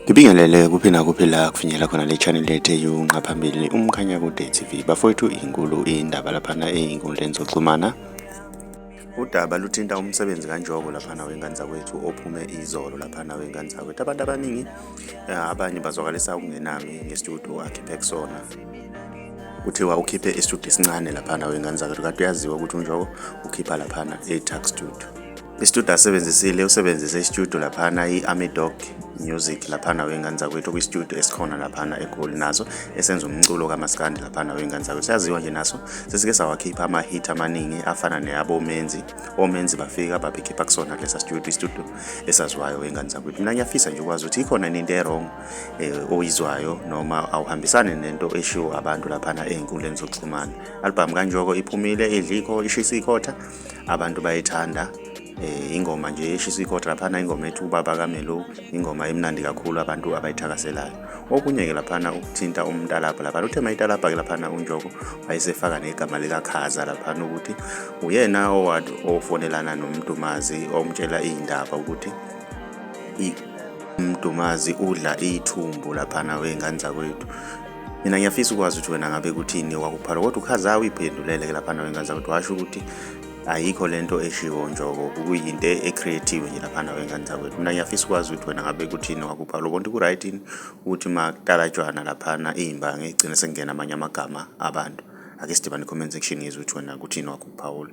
Ngibingelele kuphi nakuphi la kufinyela khona le channel yethu eyunqa phambili umkhanyakude TV. Bafowethu inkulu indaba laphana ey'nkundleni zokuxhumana. Udaba luthinta umsebenzi kanjoko laphana wengane zakwethu ophume izolo laphana wengane zakwethu. Abantu abaningi abanye bazwakalisa ukungenami ngestudio akhiphe kusona. Kuthiwa ukhiphe istudio esincane laphana wengane zakwethu, kanti uyaziwa ukuthi unjoko ukhipha laphana e-Tax Studio. Istudio usebenzise istudio laphana i-Amidog Music laphana wengane zakwethu, kwi-studio esikhona laphana eGoli naso esenza umculo kaMaskandi laphana wengane zakwethu. Siyaziwa nje naso sesike sawakhipha ama-hit amaningi afana neyabomenzi. Omenzi bafika babekhipha kusona kulesa studio, istudio esaziwayo wengane zakwethu. Mina ngiyafisa nje ukwazi ukuthi ikhona into e-wrong oyizwayo noma awuhambisane nento eshiwo abantu laphana ey'nkundleni zokuxhumana. Album kanjoko iphumile, idlikho ishisa ikhotha, abantu bayithanda. Ingoma nje eshisa ikhotha laphana, ingoma ethu ubaba kaMelo, ingoma emnandi kakhulu abantu abayithakaselayo. Okunye-ke laphana ukuthinta umntalapha laphana, uthe mayitalapha-ke laphana unjoko wayesefaka negama likakhaza laphana ukuthi uyena ofonelana noMntumazi omtshela iy'ndaba ukuthi uMntumazi udla iy'thumbu laphana wengane zakwethu. Mina ngiyafisa ukwazi ukuthi wena ngabe kuthini wakuphala, kodwa ukhaza uyiphendulele-ke laphana wengane zakwethu, washo ukuthi ayikho lento eshiwo njoko, kuyinto e-creative nje laphana wengane zakwethu. Mina ngiyafisa ukwazi ukuthi wena ngabe kuthini wakuphala, ubona ku-right yini ukuthi makutalajwana laphana iy'mbange igcine sekungena amanye amagama abantu. Ake sidibane comment section ngizwe ukuthi wena kuthini wakuphawula.